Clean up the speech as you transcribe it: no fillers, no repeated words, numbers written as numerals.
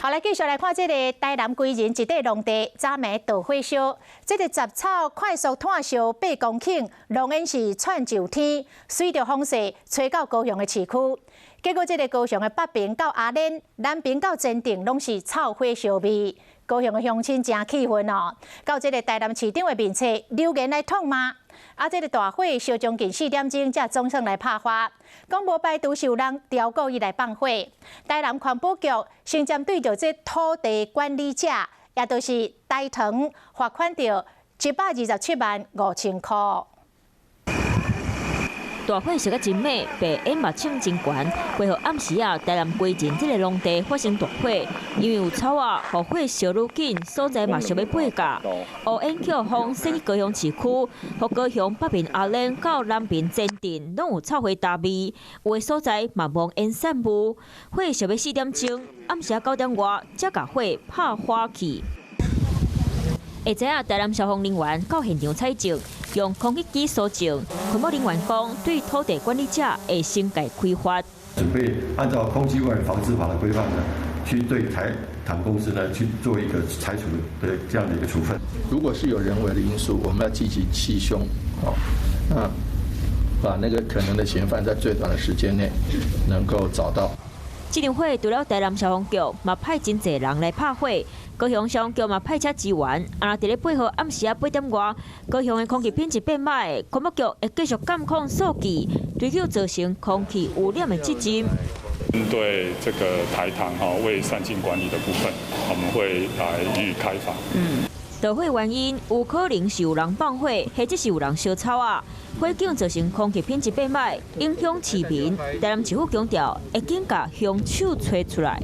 好，來繼續來看這个台南歸仁一塊農地，昨暝著火燒，這个雜草快速湠燒8公頃，濃煙是竄上天，隨著風勢吹到高雄的市區。結果這个高雄的北爿到阿蓮，南爿到前鎮，攏是臭火燒味。高雄的鄉親誠氣憤哦，到這个台南市長的面冊留言來痛罵。啊，這个大火燒將近4點鐘，才總算來拍花，講無排除是有人刁故意來放火。台南環保局先針對著這土地管理者，也就是台糖罰款著127萬5千箍。大火燒甲真猛，白煙嘛衝真懸。8號暗時啊，台南歸仁這个農地發生大火，因為有草仔，予火燒愈緊，所在嘛燒欲八甲。烏煙強風駛去高雄市區，予高雄北爿阿蓮到南爿前鎮，攏有臭火焦味。有的所在嘛濃煙散霧。火燒欲4點鐘，暗時9點外，才共火拍花去。會知影台南消防人員到現場採證，用空氣機搜證。環保人員講，對土地管理者會先共開罰。準備按照空氣污染防治法的規範呢，去對台糖公司呢去做一個拆除的這樣的一個處分。如果是有人為的因素，我們要積極緝兇，哦，那把那個可能的嫌犯在最短的時間內能夠找到。這場火除了台南消防局嘛派真濟人來拍火，高雄消防局嘛派車支援。啊，佇咧8號暗時仔8點外，高雄的空氣品質變歹，環保局會繼續監控數據，追究造成空氣污染的責任。針對這個台糖哈未善盡管理的部分，我們會來予以開罰。著火原因有可能是有人放火，或者是有人燒草仔。火警造成空氣品質變歹，影響市民。台南市府強調，會緊共兇手揣出來。